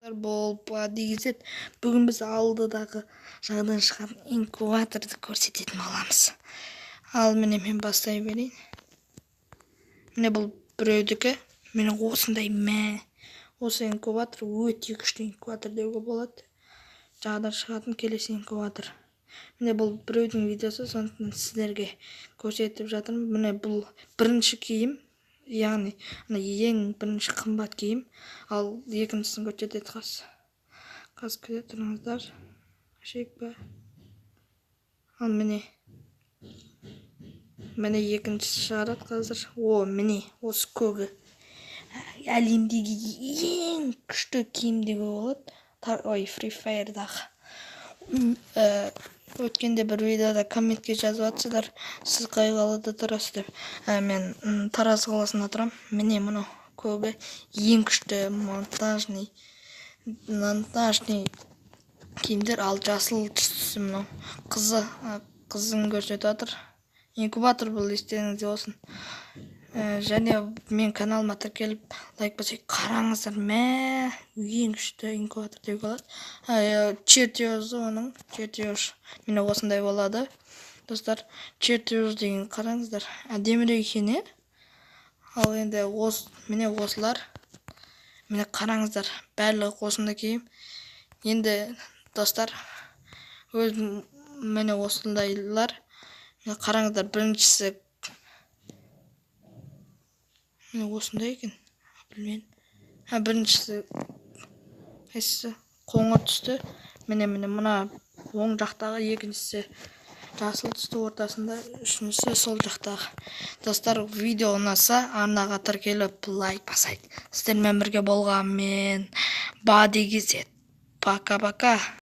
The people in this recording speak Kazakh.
Бұл Бадигизет. Бүгін біз алдыдағы жаңадан шыққан инкубаторды көрсететін боламыз. Ал міне, мен бастай берейін. Міне, бұл біреудікі. Міне, осындай, мә. Осы инкубатор өте күшті инкубатор деуге болады. Жаңадан шығатын келесі инкубатор. Міне, бұл біреудің видеосы, сондықтан сіздерге көрсетіп жатырмын. Міне, бұл бірінші киім, яғни мына ең бірінші қымбат киім. Ал екіншісін көрсетеді қазір. Қазір, күте тұрыңыздар. Ашайық па? Ал міне. Міне, екіншісі шығарады қазір. О, міне, осы көгі. Әлемдегі ең күшті киім деуге болады. Ой, Free Fire'дағы. Өткенде бір видеода комментке жазып жатсыздар, сіз қай қалада тұрасыз деп. Мен Тараз қаласында тұрамын. Міне, мынау көгі ең күшті монтажный киімдер. Ал жасыл түстісі мынау қызы, қызын көрсетіп жатыр. Инкубатор бұл, естеріңізде болсын. Және мен каналыма тіркеліп, лайк басып қараңыздар. Мә, ең күшті инкубатор деуге болады. Чертежі, оның чертеж міне осындай болады, достар. Чертеж деген, қараңыздар, әдемірек екен, иә. Ал енді міне, осылар, міне, қараңыздар, барлығы осындай киім. Енді, достар, өзім міне осындайлар. Міне, қараңыздар, біріншісі міне осындай екен, білмедім. Біріншісі қайсысы? Қоңыр түсті. Міне, міне, мына оң жақтағы, екіншісі жасыл түсті ортасында, үшіншісі сол жақтағы. Достар, видео ұнаса, арнаға тіркеліп, лайк басайық. Сіздермен бірге болған мен, Бадигизет. Пока пока.